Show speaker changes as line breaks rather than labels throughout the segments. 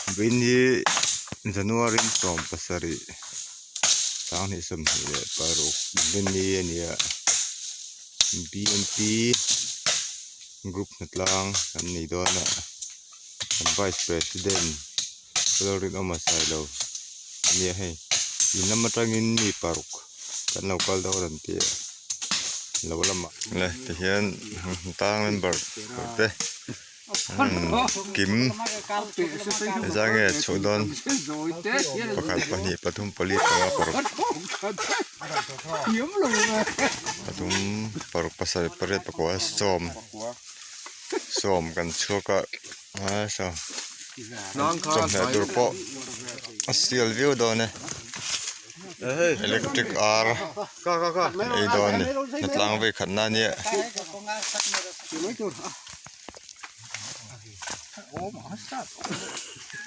Vawiin hi January 17 2026 Inrinni a ni a B N P group hnatlang an nei dawn a an vice president Lalrinawma Sailo a nia hei in lam atangin mi paruk kan lo kal dawn an ti a lo lamah le tihian hnatlang member te. Kim engzah nge chhuah dawn pakhat pahnih pathum pali panga paruk pathum paruk pasarih pariat pakua sawm sawm kan chhuak a a saw chawhmeh tur pawh a sial viau dawn e electric ar ei dawn a ni hnatlang vei khat na ania.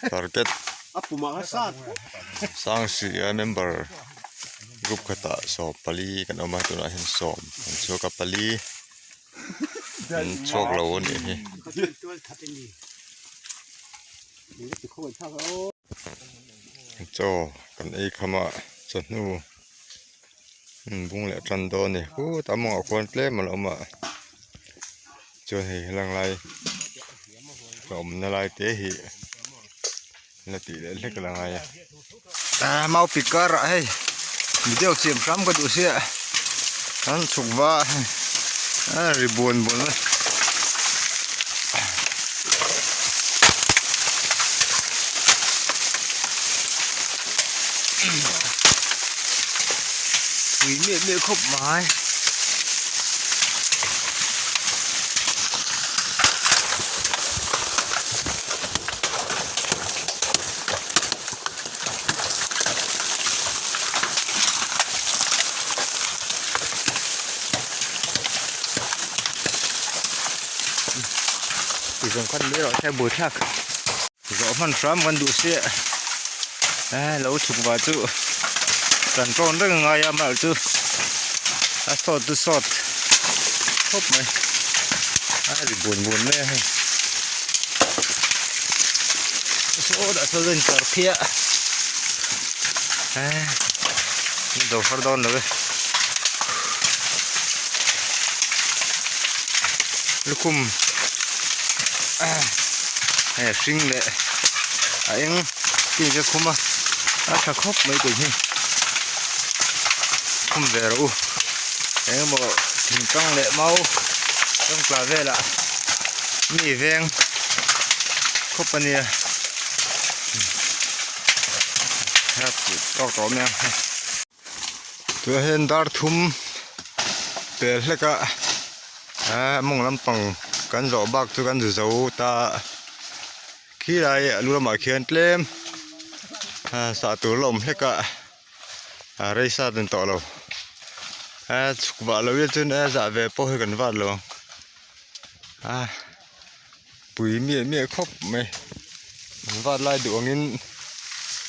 Target Sangsuia member group khatah 14 kan awm a tunah hian sawm an chhuak a pali an chhuak lo a nih hi. Chaw kan ei kham a chawhnu. Bung leh tan dawn a ni khutah a mawngah khuan tlem a lo awm a chuan hei helang lai a awmna lai te hi la tih leh hlek a la ngai a.
Ah mau pi karah hei video siam hram ka duh sia an chhuk va a ri buan buan mai. Pui miah miah khawp mai. Ti zawng khan mai erawh hian buaithlak zawh hman hram kan duh sia eh lo chhuk va chu kan tawn reng a ngai a amaherawh chu a sawt chu sawt khawp mai a ri bun bun mai a hei sawtah sawn a intlar phiah a eh zo har dawn lo e lukhum eh hring leh a eng chi te khum a a tha khawp mai tih hi khum ve rawh u eng emaw thingtlang leh mau tangtla velah mi veng khawp a nia tawk tawh mai ang
tunah hian dar thum pel hlek a ah mawng lampang kan zawh bak chu kan zu zo ta khilai a lu lamah khian tlem ah sah tur la awm hlek a ah rei sat a ni tawh lo ah chhuk vah lo ila chuan a zah ve pawh hi kan vat lo ang ah pui miah miah khawp mai an vat lai duh angin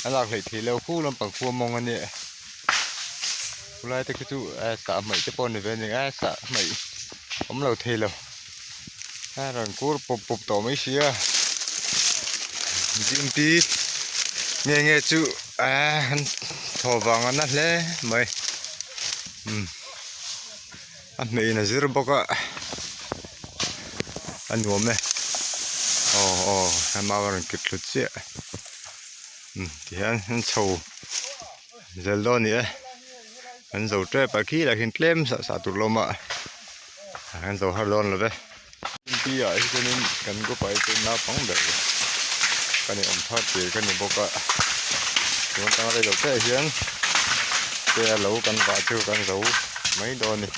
a lak hleih theih loh khu lampang khu a mawng a nia khulai te khi chu sah hmaih te pawh a ni ve a ni a sah hmaih awm lo thei lo a rawn kur pup pup tawh mai si a gym pi nge nge chu an thaw vang a na hle mai umm. A hmeiin a zir bawk a a nuam e aw aw hema a rawn kit thlu chiah umm tihian an chho zel dawn a ni e an zo tep a khi lah khian tlem sah sah tur la awm a an zo har dawn lo ve pi ah hi chuanin kan group ah hi chuan naupang ber ka ni awm thar tir ka ni bawk a tun atanga rei lo te ah hian te a lo kan vah chu kan zo mai dawn a ni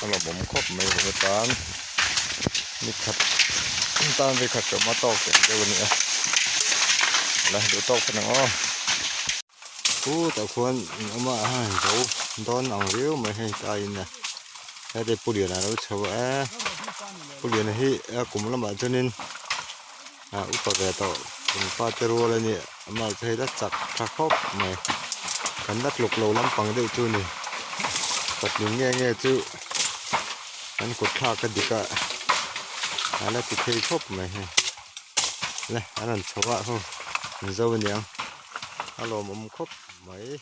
a lawmawm khawp mai bawk atan ni khat tan vei khat ṭawm a tawk teh deuh a ni a la duh tawk phawt ang aw khutah khuan in awm a hei zo dawn ang riau mai hei tlaiin a heti pu liana a lo chho a pu liana hi a kum lamah chuanin ah upa ve tawh kum pa te rual a nia amah chu hei la chak tha khawp mai kan la tluk lo lampang deuh chu a ni patling nge nge chu an kut thlak a dik a a la ti thei khawp mai hei le an rawn chho a ho. An zo aniang a lawmawm khawp mai.